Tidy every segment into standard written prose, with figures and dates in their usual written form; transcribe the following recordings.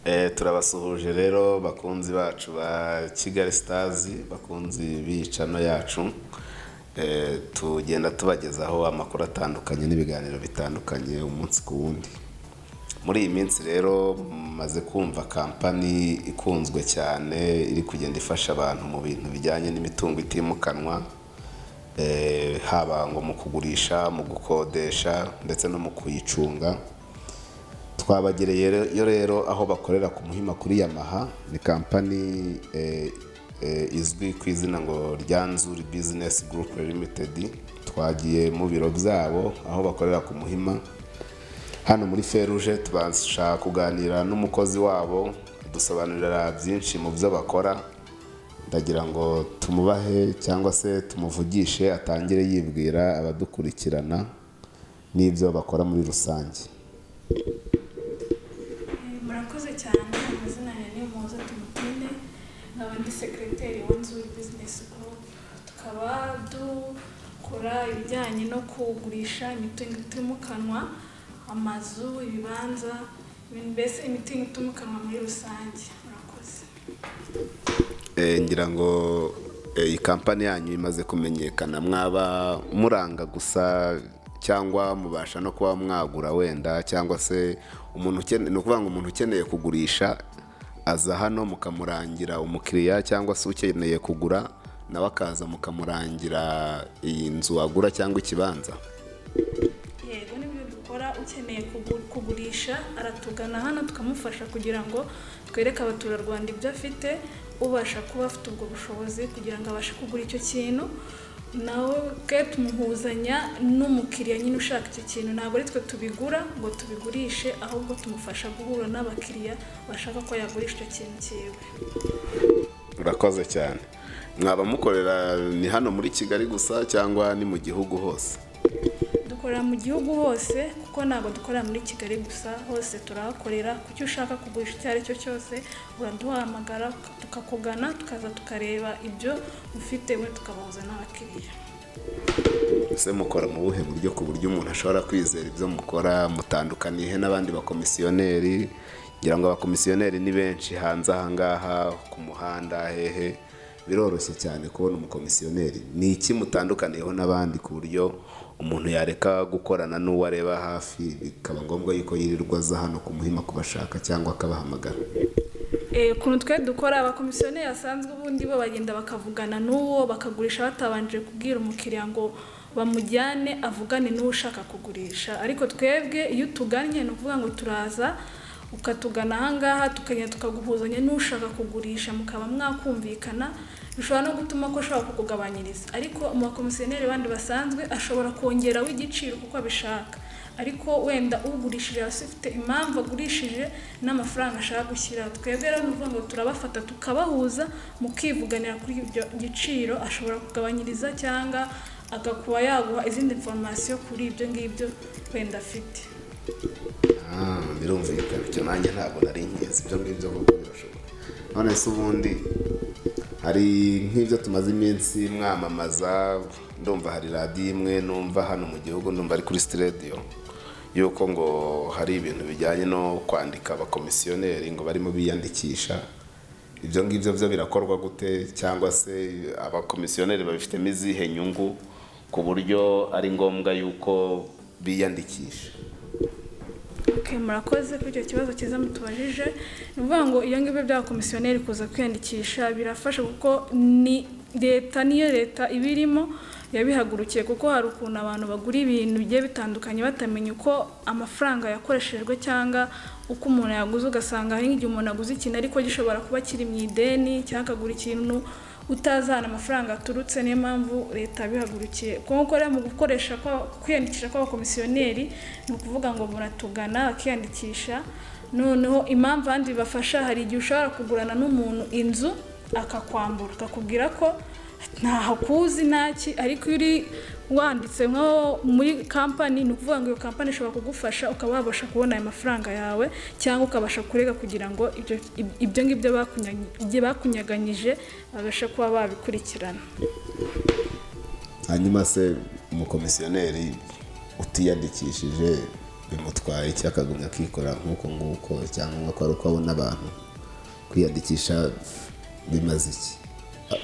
Turabasuhuje rero bakunzi bacu ba Kigali Stars, bakunzi b'iyicano yacu. Tugenda tubagezaho amakuru atandukanye n'ibiganiro bitandukanye umunsi ku wundi. Muri iyi minsi rero mumaze kumva kampani ikunzwe cyane iri kugenda ifasha abantu mu bintu bijyanye n'imitungo itimukanwa, haba ngo mu kugurisha, mu gukodesha ndetse no mu kuyicunga. Twabagereye yo rero aho bakorera ku Muhima kuri Yamaha. Ni kampani izwi ku izina ngo rya Nzuri Business Group Limited. Twagiye mu biro byabo aho bakorera ku Muhima hano muri Feruje, tubasha kuganira n'umukozi wabo, dusobanurira byinshi mu byo bakora. Ndagira ngo tumubahe cyangwa se tumuvugishe, atangire yibwira abadukurikirana n'ibyo bakora muri rusange. Murakoze cyane. Amazina yanjye ni Muhoza Tumutine, nkaba ndi sekereteri wa Nzuri Business Group, tukaba dukora ibijyanye no kugurisha imitungo itimukanwa, amazu, ibibanza, mbese imitungo itimukanwa muri rusange. Murakoze. Ngira ngo iyi kampani yanyu imaze kumenyekana. Mwaba muranga gusa cyangwa mubasha no kuba mwagura wenda, cyangwa se umuntu ukeneye, ni ukuvuga ngo umuntu ukeneye kugurisha aza hano mukamurangira umukiriya, cyangwa se ukeneye kugura nawe akaza mukamurangira iyi nzu agura cyangwa ikibanza? Yego, nibyo dukora. Ukeneye kugurisha aratugana hano tukamufasha kugira ngo twereke abaturarwanda ibyo afite, ubasha kuba afite ubwo bushobozi kugira ngo abashe kugura icyo kintu, nawe twe tumuhuzanya n'umukiriya nyine ushaka icyo kintu. Ntabwo ari twe tubigura ngo tubigurishe, ahubwo tumufasha guhura n'abakiriya bashaka ko yagurisha icyo kintu cyiwe. Urakoze cyane. Mwaba mukorera ni hano muri Kigali gusa cyangwa ni mu gihugu hose? Dukorera mu gihugu hose, kuko ntabwo dukorera muri Kigali gusa, hose turahakorera. Ku cyo ushaka kugurisha icyo ari cyo cyose uraduhamagara tukakugana, tukaza tukareba ibyo ufite, we tukabahuza n'abakiriya. Ese mukora mu buhe buryo ku buryo umuntu ashobora kwizera ibyo mukora? Mutandukaniye he n'abandi bakomisiyoneri? Ngira ngo abakomisiyoneri ni benshi hanze aha ngaha ku muhanda hehe, biroroshye cyane kubona umukomisiyoneri. Ni iki mutandukaniyeho n'abandi ku buryo umuntu yareka gukorana n'uwo areba hafi, bikaba ngombwa yuko yirirwa aza hano ku Muhima kubashaka cyangwa akabahamagara? Ukuntu twe dukora, abakomisiyoneri basanzwe ubundi bo bagenda bakavugana n'uwo bakagurisha batabanje kubwira umukiriya ngo bamujyane avugane n'uwo ushaka kugurisha. Ariko twebwe iyo utugannye, ni ukuvuga ngo turaza ukatugana ahangaha, tukagenda tukaguhuzanya n'ushaka kugurisha, mukaba mwakumvikana. Bishobora no gutuma ko ashobora kukugabanyiriza. Ariko mu bakomisiyoneri bandi basanzwe ashobora kongeraho igiciro kuko abishaka, ariko wenda ugurishije aba afite impamvu agurishije n'amafaranga ashaka gushyira. Twebwe rero ni ukuvuga ngo turabafata tukabahuza, mukivuganira kuri ibyo giciro, ashobora kugabanyiriza cyangwa agakuba yaguha izindi information kuri ibyo ngibyo wenda afite. Birumvikana, icyo nanjye ntabwo nari nkizi. Ibyo ngibyo koko birashoboka. None se ubundi hari nk'ibyo tumaze iminsi mwamamaza, ndumva hari radiyo imwe numva hano mu gihugu, ndumva ari kuri sitidiyo, yuko ngo hari ibintu bijyanye no kwandika abakomisiyoneri ngo barimo biyandikisha. Ibyo ngibyo byo birakorwa gute, cyangwa se abakomisiyoneri babifitemo izihe nyungu ku buryo ari ngombwa yuko biyandikisha? Okay, murakoze kuri icyo kibazo cyiza mutubajije. Ni ukuvuga ngo iyo ngibyo by'abakomisiyoneri kuza kwiyandikisha birafasha, kuko ni leta, niyo leta ibirimo yabihagurukiye, kuko hari ukuntu abantu bagura ibintu bigiye bitandukanye batamenya uko amafaranga yakoreshejwe cyangwa uko umuntu yaguze. Ugasanga hari nk'igihe umuntu aguze ikintu ariko gishobora kuba kiri mu ideni, cyangwa akagura ikintu utazi ahantu amafaranga aturutse. Niyo mpamvu leta yabihagurukiye. Kuko rero mu gukoresha kwiyandikisha kw'abakomisiyoneri, ni ukuvuga ngo muratugana bakiyandikisha. Noneho impamvu ahandi bibafasha, hari igihe ushobora kugurana n'umuntu inzu akakwambura, akakubwira ko ntahakuzi ntaki, ariko iyo uri wanditse nko muri kampani, ni ukuvuga ngo iyo kampani ishobora kugufasha ukaba wabasha kubona ayo mafaranga yawe, cyangwa ukabasha kurega kugira ngo ibyo ngibyo bakunyaganyije babashe kuba babikurikirana. Hanyuma se umukomisiyoneri utiyandikishije Bimutwaye iki akagumya akikora nk'uko nguko, cyangwa ko ari uko abona abantu? Kwiyandikisha bimaze iki?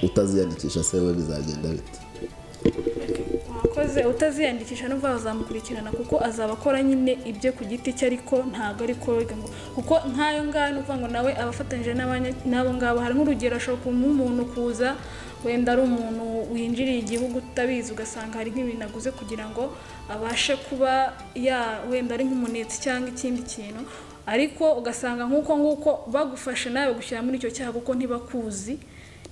Utaziyandikisha se we bizagenda bite? Wakoze utaziyandikisha n'ubwo bazamukurikirana, kuko azaba akora nyine ibyo ku giti cye, ariko ntabwo ariko kuko nk'ayo ngayo ni ukuvuga ngo nawe aba afatanyije n'abo ngabo. Hari nk'urugero, ashobora kuba umuntu kuza wenda ari umuntu winjiriye igihugu utabizi, ugasanga hari nk'ibintu aguze kugira ngo abashe kuba ya wenda ari nk'umunetsi cyangwa ikindi kintu, ariko ugasanga nk'uko nguko bagufashe nawe bagushyira muri icyo cyaha, kuko ntibakuzi,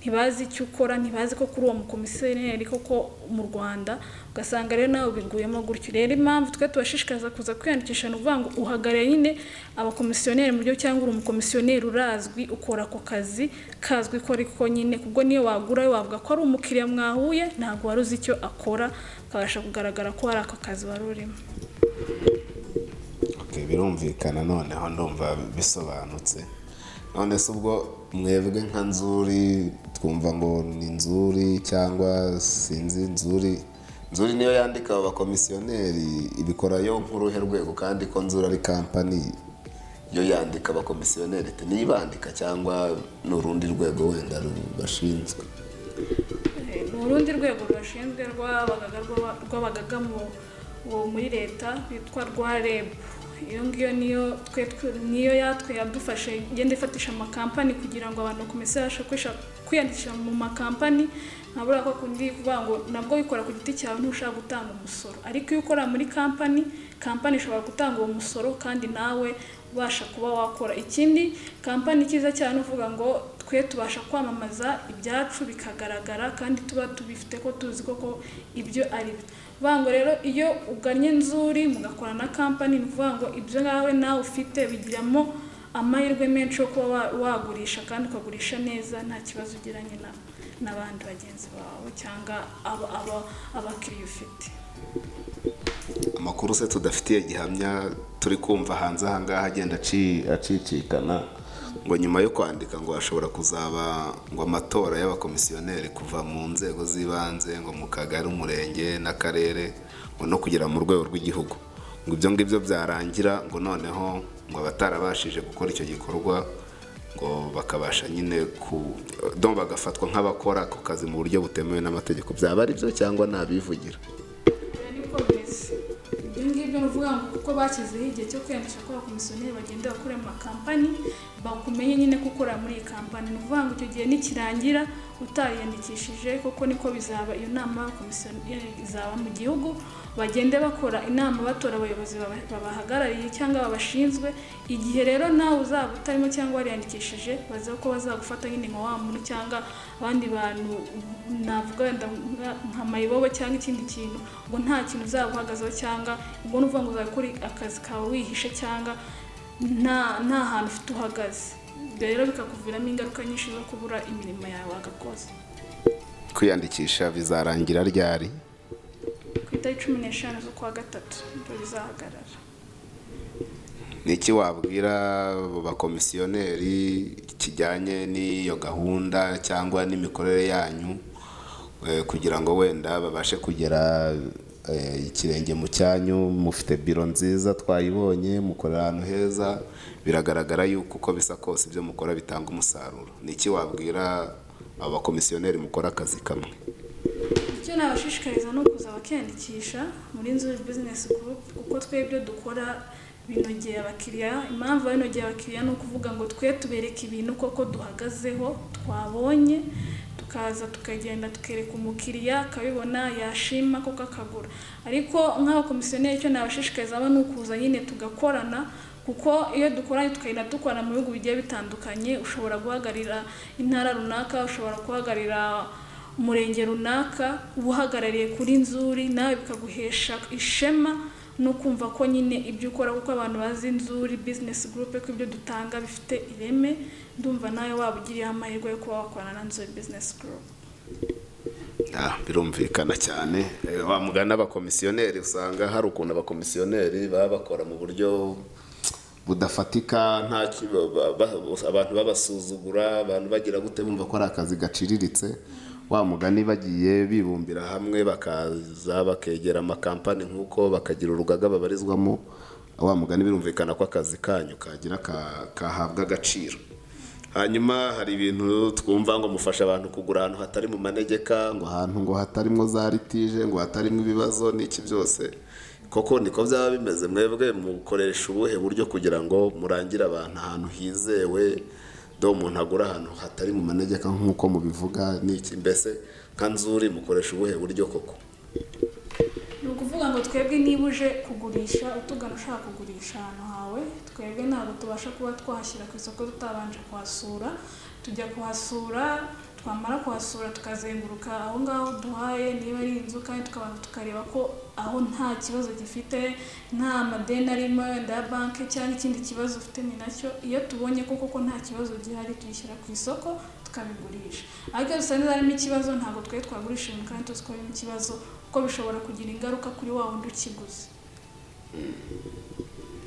ntibazi icyo ukora, ntibazi ko kuri uwo mukomisiyoneri koko mu Rwanda, ugasanga rero nawe ubiguyemo gutyo. Rero impamvu twe tubashishikariza kuza kwiyandikisha ni ukuvuga ngo uhagarariye nyine abakomisiyoneri mu buryo, cyangwa uri umukomisiyoneri urazwi, ukora ako kazi kazwi ko ariko nyine, kubwo niyo wagura wavuga ko ari umukiriya mwahuye, ntabwo wari uzi icyo akora, ukabasha kugaragara ko hari ako kazi wari urimo. Okay, birumvikana, noneho ndumva bisobanutse. None se ubwo mwebwe nka Nzuri, twumva ngo ni Nzuri cyangwa sinzi, Nzuri niyo yandika abo bakomisiyoneri, ibikora yo nk'uruhe rwego? Kandi ko Nzuri ari kampani, yo yandika abakomisiyoneri ite? Niyo ibandika cyangwa ni urundi rwego wenda rubashinzwe? Ni urundi rwego rubashinzwe rw'abagaga muri leta rwitwa rwa REB. Iyo ngiyo niyo twe niyo yatwe yadufashe, igenda ifatisha amakampani kugira ngo abantu bakomeze babashe kwiyandikisha mu makampani. Nka buriya ko kundi kuvuga ngo nabwo wikora ku giti cyawe ntushaka gutanga umusoro, ariko iyo ukora muri kampani, kampani ishobora gutanga uwo musoro kandi nawe ubasha kuba wakora ikindi. Kampani icyiza cyane ni ukuvuga ngo twe tubasha kwamamaza ibyacu bikagaragara, kandi tuba tubifite ko tuzi koko ibyo ari byo. Kuvuga ngo rero iyo ugannye Nzuri mugakora na kampani, ni ukuvuga ngo ibyo ngawe nawe ufite bigiramo amahirwe menshi yo kuba wagurisha kandi ukagurisha neza, nta kibazo ugiranye n'abandi bagenzi bawe cyangwa abakiriya ufite. Amakuru se tudafitiye gihamya turi kumva hanze aha ngaha agenda acicikana ngo nyuma yo kwandika ngo hashobora kuzaba ngo amatora y'abakomisiyoneri kuva mu nzego z'ibanze, ngo mu kagari, umurenge n'akarere, ngo no kugera mu rwego rw'igihugu, ngo ibyo ngibyo byarangira ngo noneho ngo abatarabashije gukora icyo gikorwa ngo bakabasha nyine ku donc bagafatwa nk'abakora ako kazi mu buryo butemewe n'amategeko. Byaba ari byo cyangwa nabivugira? Niko bimeze ibyo ngibyo. Ni ukuvuga ngo kuko bashyizeho igihe cyo kwiyandikisha ko abakomisiyoneri bagenda bakora mu makampani, bakumenye nyine ko ukora muri iyi kampani. Ni ukuvuga ngo icyo gihe nikirangira utariyandikishije koko niko bizaba. Iyo nama y'abakomisiyoneri izaba mu gihugu, bagende bakora inama batora abayobozi babahagarariye cyangwa babashinzwe. Igihe rero nawe uzaba utarimo cyangwa wariyandikishije, baza ko bazagufata nyine nka wa muntu cyangwa abandi bantu, navuga wenda nka mayibobo cyangwa ikindi kintu, ngo nta kintu uzaba uhagazeho, cyangwa ubwo ni ukuvuga ngo uzaba ukora akazi kawe wihishe cyangwa nta hantu ufite uhagaze. Ibyo rero bikakuviramo ingaruka nyinshi zo kubura imirimo yawe wagakoze. Kwiyandikisha bizarangira ryari? Ku itariki 15 z'ukwa gatatu nibwo bizahagarara. Ni iki wabwira abo bakomisiyoneri kijyanye n'iyo gahunda cyangwa n'imikorere yanyu, kugira ngo wenda babashe kugera ikirenge mu cyanyu? Mufite biro nziza twayibonye, mukorera ahantu heza, biragaragara yuko uko bisa kose ibyo mukora bitanga umusaruro. Ni iki wabwira abo bakomisiyoneri mukora akazi kamwe? Icyo nabashishikariza ni ukuza bakiyandikisha muri Nzuri Business Group, kuko twe ibyo dukora binogeye abakiriya. Impamvu binogeye abakiriya ni ukuvuga ngo twe tubereka ibintu koko duhagazeho twabonye, tukaza tukagenda tukereka umukiriya, akabibona, yashima koko akagura. Ariko nk'abakomisiyoneri icyo nabashishikariza abo ni ukuza nyine tugakorana, kuko iyo dukoranye tukagenda dukorana mu bihugu bigiye bitandukanye, ushobora guhagararira intara runaka, ushobora guhagararira umurenge runaka, uba uhagarariye kuri Nzuri, nawe bikaguhesha ishema no kumva ko nyine ibyo ukora, kuko abantu bazi Nzuri Business Group ko ibyo dutanga bifite ireme. Ndumva nawe waba ugiriye amahirwe yo kuba wakorana na Nzuri Business Group. Birumvikana cyane. Wa mugani abakomisiyoneri, usanga hari ukuntu abakomisiyoneri baba bakora mu buryo budafatika, nta abantu babasuzugura, abantu bagira gute, bumva ko ari akazi gaciriritse. Wa mugani bagiye bibumbira hamwe, bakaza bakegera amakampani nk'uko bakagira urugaga babarizwamo, Wa mugani birumvikana ko akazi kanyu kagira kahabwa agaciro. Hanyuma hari ibintu twumva ngo mufasha abantu kugura ahantu hatari mu manegeka, ngo ahantu ngo hatarimo za litige, ngo hatarimo ibibazo n'iki byose. Koko niko byaba bimeze? Mwebwe mukoresha ubuhe buryo kugira ngo murangire abantu ahantu hizewe, do umuntu agura ahantu hatari mu manegeka nk'uko mubivuga n'iki? Mbese nka Nzuri mukoresha ubuhe buryo koko? Ni ukuvuga ngo twebwe niba uje kugurisha, utugana ushaka kugurisha ahantu hawe, twebwe ntabwo tubasha kuba twahashyira ku isoko tutabanje kuhasura. Tujya kuhasura, twamara kuhasura tukazenguruka aho ngaho duhaye, niba ari inzu kandi tukabanza tukareba ko aho nta kibazo gifite, nta madeni arimo wenda ya banki cyangwa ikindi kibazo ufite ni nacyo. Iyo tubonye ko koko nta kibazo gihari, tuyishyira ku isoko tukabigurisha. Ariko iyo dusanze harimo ikibazo, ntabwo twe twagurisha ibintu kandi tuzi ko harimo ikibazo, kuko bishobora kugira ingaruka kuri wa wundi ukiguze.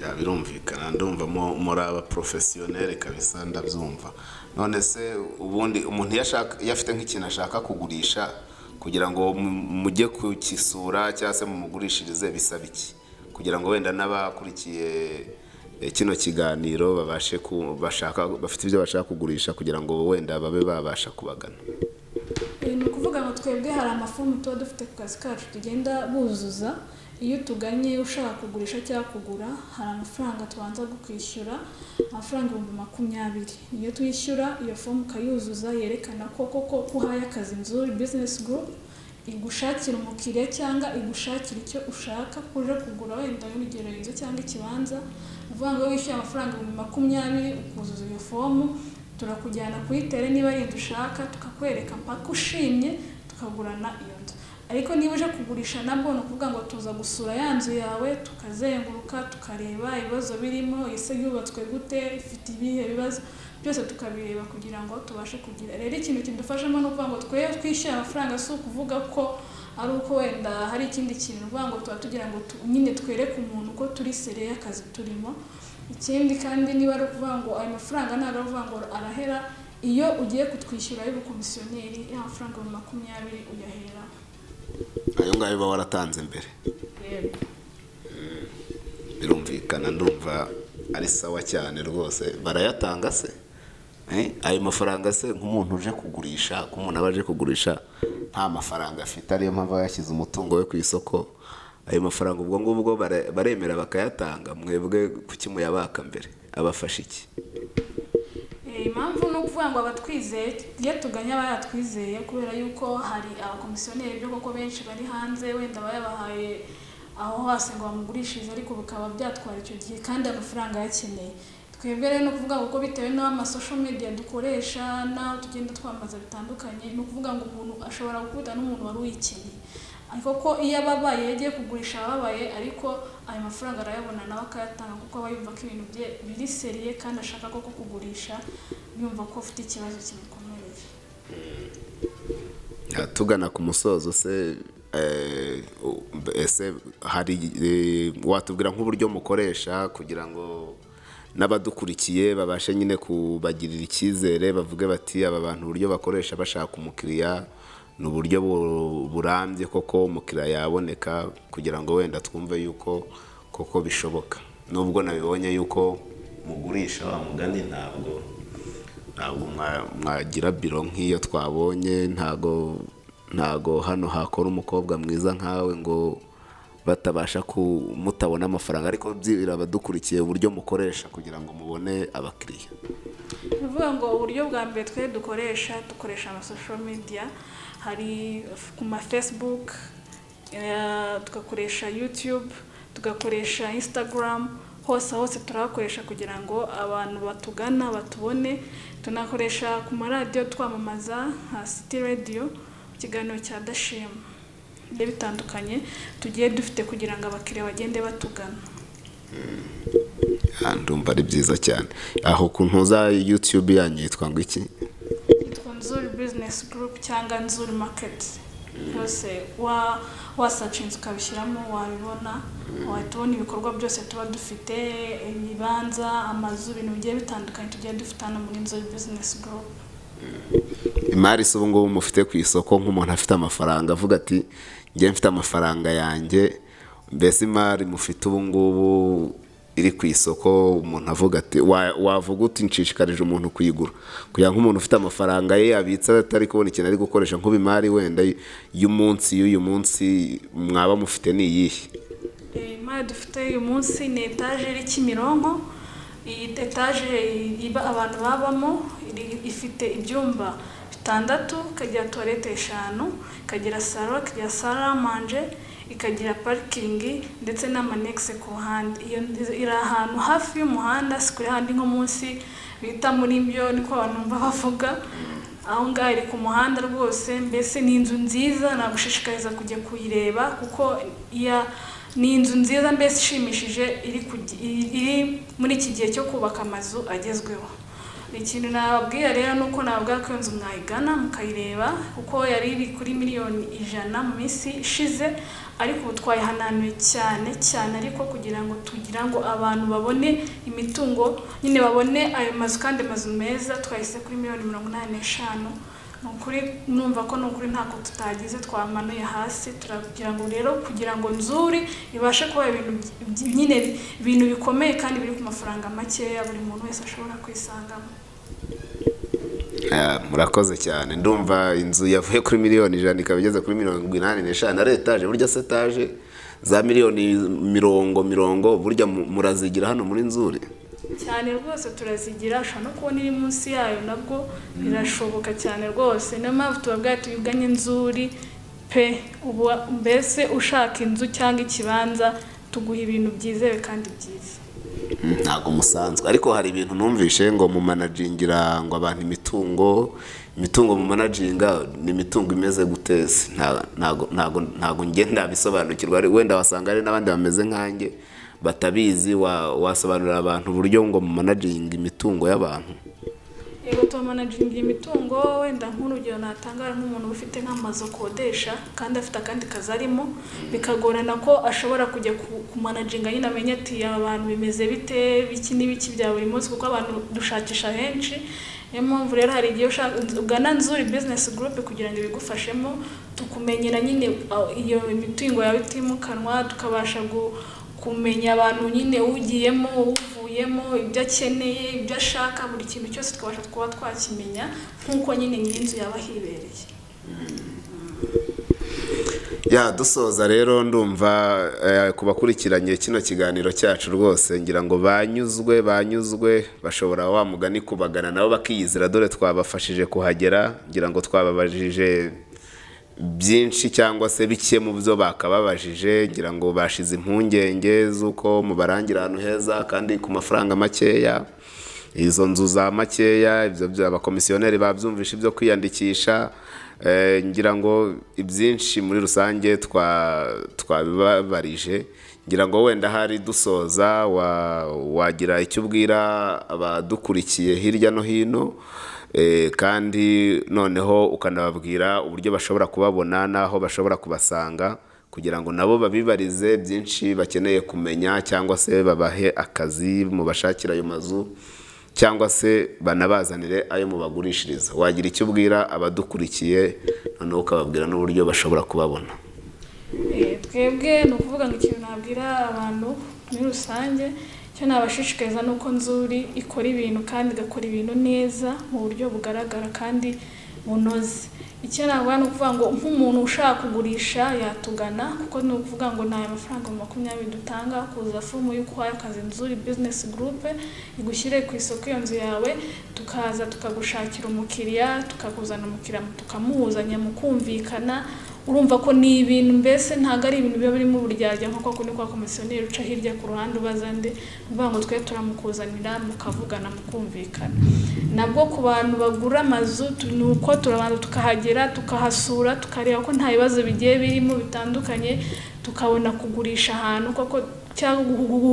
Ya, birumvikana. Ndumva muri aba professionnel kabisa, ndabyumva. None se ubundi umuntu iyo ashaka, iyo afite nk'ikintu ashaka kugurisha, kugira ngo mujye kukisura cyangwa se mumugurishirize, bisaba iki kugira ngo wenda n'abakurikiye kino kiganiro babashe ku bashaka, bafite ibyo bashaka kugurisha, kugira ngo wenda babe babasha kubagana? Ni ukuvuga ngo twebwe hari amafomu tuba dufite ku kazi kacu tugenda buzuza. Iyo tuganye ushaka kugurisha cyangwa kugura, hari amafaranga tubanza kukwishyura, amafaranga 20,000 niyo twishyura. Iyo fomu ukayuzuza yerekana ko koko ko uhaye akazi Nzuri Business Group igushakira umukiriya cyangwa igushakira icyo ushaka kuje kugura, wenda nk'urugero inzu cyangwa ikibanza. Ni ukuvuga ngo iyo wishyuye amafaranga 20,000, ukuzuza iyo fomu, turakujyana kuri terrain, niba ari inzu ushaka tukakwereka mpaka ushimye, tukagurana iyo nzu. Ariko niba uje kugurisha nabwo, ni ukuvuga ngo tuza gusura ya nzu yawe, tukazenguruka, tukareba ibibazo birimo, ese yubatswe gute, ifite ibihe bibazo, byose tukabireba kugira ngo tubashe kugira. Rero ikintu kidufashamo ni ukuvuga ngo twe twishyuye amafaranga, si ukuvuga ko ari uko wenda hari ikindi kintu, ni ukuvuga ngo tuba tugira ngo nyine twereke umuntu ko turi sérieux y'akazi turimo. Ikindi kandi, niba ari ukuvuga ngo ayo mafaranga, ntabwo ari ukuvuga ngo arahera. Iyo ugiye kutwishyura y'ubukomisiyoneri, ya mafaranga 20,000 uyahera Ayo ngayo uba waratanze mbere? Yego. Birumvikana, ndumva ari sawa cyane rwose. Barayatanga se? Ayo mafaranga se nk'umuntu uje kugurisha, ko umuntu aba aje kugurisha nta mafaranga afite, ariyo mpamvu aba yashyize umutungo we ku isoko, ayo mafaranga ubwo ngubwo baremera bakayatanga? Mwebwe kuki muyabaka mbere? Abafasha iki? Impamvu ni ukuvuga ngo abatwizeye, iyo tuganye aba yatwizeye, kubera yuko hari abakomisiyoneri byo koko benshi bari hanze, wenda bayabahaye aho hose ngo bamugurishirize, ariko bikaba byatwara icyo gihe kandi amafaranga ayakeneye. Twebwe rero ni ukuvuga ngo kuko bitewe n'ama social media dukoresha n'aho tugenda twamamaza bitandukanye, ni ukuvuga ngo umuntu ashobora gukubita n'umuntu wari uyikeneye. Ariko ko iyo ababaye, iyo agiye kugurisha ababaye, ariko ayo mafaranga arayabona nawe akayatanga, kuko aba yumva ko ibintu bye biri sérieux kandi ashaka koko kugurisha, yumva ko afite ikibazo kimukomereye. Ya, tugana ku musozo se, ese hari watubwira nk'uburyo mukoresha kugira ngo n'abadukurikiye babashe nyine kubagirira icyizere, bavuge bati: "Aba bantu uburyo bakoresha bashaka umukiriya ni uburyo burambye, koko umukiriya yaboneka," kugira ngo wenda twumve yuko koko bishoboka, nubwo nabibonye yuko mugurisha, wa mugani ntabwo mwagira biro nk'iyo twabonye, ntago hano hakora umukobwa mwiza nkawe ngo batabasha mutabona amafaranga. Ariko byibura abadukurikiye uburyo mukoresha kugira ngo mubone abakiriya? Ni ukuvuga ngo uburyo bwa mbere twe dukoresha, dukoresha ama social media, hari ku ma Facebook, tugakoresha YouTube, tugakoresha Instagram, hose hose turahakoresha kugira ngo abantu batugana batubone. Tunakoresha ku maradiyo twamamaza, nka City Radio mu kiganiro cya Dashima, bigiye bitandukanye tugiye dufite kugira ngo abakiriya bagende batugana. Ah, ndumva ari byiza cyane. Aho ku ntuza YouTube yanyu yitwa ngo iki? Yitwa Nzuri Business Group cyangwa Nzuri Market. Yose wa wasearchinze ukabishyiramo wabibona, wahita ubona ibikorwa byose tuba dufite, ibibanza, amazu, ibintu bigiye bitandukanye tugiye dufite hano muri Nzuri Business Group. Imari se ubu ngubu mufite ku isoko, nk'umuntu afite amafaranga avuga ati: "Njye mfite amafaranga yanjye," mbese imari mufite ubu ngubu? iri ku isoko, umuntu avuga ati wavuga uti nshishikarije umuntu kuyigura, kugira ngo umuntu ufite amafaranga ye abitsa atari kubona ikintu ari gukoresha, nk'ubimari wenda y'umunsi y'uyu munsi mwaba mufite ni iyihe? Imari dufite uyu munsi ni etaje iri Kimironko. Iyi etaje iba abantu babamo ifite ibyumba 6, ikagira toilette 5, ikagira salo, ikagira salle à manger, ikagira parikingi ndetse n'amanegise ku ruhande. Iyo iri ahantu hafi y'umuhanda, si kure handi nko munsi bita muri byo niko abantu bumva bavuga. Aho ngaho iri ku muhanda rwose, mbese ni inzu nziza, nagushishikariza kujya kuyireba kuko ni inzu nziza mbese ishimishije, iri muri iki gihe cyo kubaka amazu agezweho. Ikintu nababwira rero ni uko nababwira ko iyo nzu mwayigana mukayireba, kuko yari iri kuri 100,000,000 mu minsi ishize, ariko ubu twayihananuye cyane cyane, ariko kugira ngo tugira ngo abantu babone imitungo nyine, babone ayo mazu kandi amazu meza, twahise kuri 85,000,000. Ni ukuri numva ko ni ukuri ntako tutagize, twamanuye hasi, turagira ngo rero kugira ngo Nzuri ibashe kuba ibintu nyine ibintu bikomeye kandi biri ku mafaranga makeya buri muntu wese ashobora kwisangamo. Murakoze cyane. Ndumva inzu yavuye kuri 100,000,000 ikaba igeze kuri 85, ari etaje. Burya se etaje za miliyoni mirongo mirongo burya murazigira hano muri Nzuri? Cyane rwose turazigira, ushobora no kubona iri munsi yayo nabwo birashoboka cyane rwose. Niyo mpamvu tubabwira tubiganye Nzuri pe, ubu mbese ushaka inzu cyangwa ikibanza tuguha ibintu byizewe kandi byiza. Ntabwo musanzwe, ariko hari ibintu numvishe ngo mu managingira ngo abantu imitungo mu managinga ni imitungo imeze gute? Ntago njye ndabisobanukirwa, wenda wasanga hari n'abandi bameze nkanjye batabizi. Wasobanurira abantu uburyo ngo mu managinga imitungo y'abantu? Yego, tubamanagingira imitungo. Wenda nk'urugero natanga, hari nk'umuntu ufite nk'amazu akodesha kandi afite akandi kazi arimo, bikagorana ko ashobora kujya kumanaginga nyine amenye ati aba bantu bimeze bite, biki n'ibiki bya buri munsi, kuko abantu dushakisha henshi. Niyo mpamvu rero hari igihe ugana Nzuri Business Group kugira ngo ibigufashemo, tukumenyera nyine iyo imitungo yawe itimukanwa, tukabasha kumenya abantu nyine ugiyemo uvuyemo, ibyo akeneye, ibyo ashaka, buri kintu cyose tukabasha kuba twakimenya nk'uko nyine nyir'inzu yaba ahibereye. Ya dusoza rero, ndumva ku bakurikiranye kino kiganiro cyacu rwose ngira ngo banyuzwe, bashobora wa mugani kubagana nabo bakiyizira, dore twabafashije kuhagera, ngira ngo twababajije byinshi cyangwa se bike mu byo bakababajije, ngira ngo bashize impungenge z'uko mubarangira ahantu heza kandi ku mafaranga makeya, izo nzu za makeya, ibyo bya abakomisiyoneri babyumvishe ibyo kwiyandikisha. Ngira ngo ibyinshi muri rusange twabibabarije. Ngira ngo wenda hari dusoza wagira icyo ubwira abadukurikiye hirya no hino, kandi noneho ukanababwira uburyo bashobora kubabona n'aho bashobora kubasanga, kugira ngo nabo babibarize byinshi bakeneye kumenya, cyangwa se babahe akazi mubashakira ayo mazu, cyangwa se banabazanire ayo mubagurishiriza. Wagira icyo ubwira abadukurikiye noneho ukababwira n'uburyo bashobora kubabona? Twebwe ni ukuvuga ngo ikintu nabwira abantu muri rusange, icyo nabashishikariza ni uko Nzuri ikora ibintu kandi igakora ibintu neza mu buryo bugaragara kandi bunoze. Icyo navuga ni ukuvuga ngo nk'umuntu ushaka kugurisha yatugana, kuko ni ukuvuga ngo nta mafaranga 20 dutanga, kuza fomu y'uko uhaye akazi Nzuri Business Group igushyire ku isoko iyo nzu yawe, tukaza tukagushakira umukiriya, tukakuzana umukiriya tukamuhuzanya mukumvikana. Urumva ko ni ibintu mbese ntabwo ari ibintu biba birimo uburyarya nko kwa kundi kwa komisiyoneri uca hirya ku ruhande ubaza nde, uvuga ngo twe turamukuzanira mukavugana mukumvikana. Nabwo ku bantu bagura amazu ni uko turabanza tukahagera tukahasura tukareba ko nta bibazo bigiye birimo bitandukanye, tukabona kugurisha ahantu koko cyangwa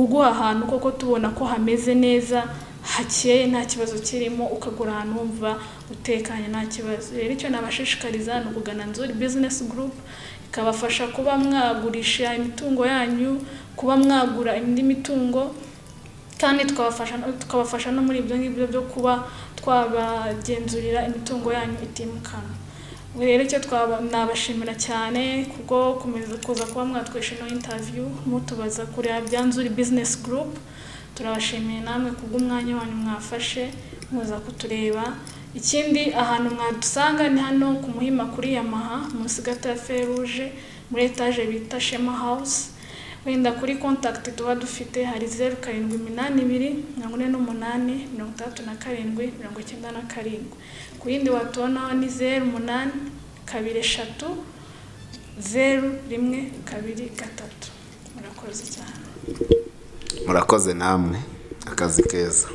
guha ahantu koko tubona ko hameze neza hakeye nta kibazo kirimo, ukagura ahantu wumva utekanye nta kibazo. Rero icyo nabashishikariza ni ukugana Nzuri Business Group, ikabafasha kuba mwagurisha imitungo yanyu, kuba mwagura indi mitungo, kandi tukabafasha no muri ibyo ngibyo byo kuba twabagenzurira imitungo yanyu itimukanwa. Ubwo rero icyo twaba nabashimira cyane kubwo komeza kuza kuba mwatwishe ino interview, mutubaza kureba bya Nzuri Business Group. Turabashimiye namwe kubw'umwanya wanyu mwafashe muza kutureba. Ikindi, ahantu mwadusanga ni hano ku Muhima kuri Yamaha, munsi gato ya Feruje, muri etaje bita Shema House. Wenda kuri contact tuba dufite hari 0782486797. Ku yindi watubonaho ni 082300123. Murakoze cyane. Murakoze namwe, akazi keza.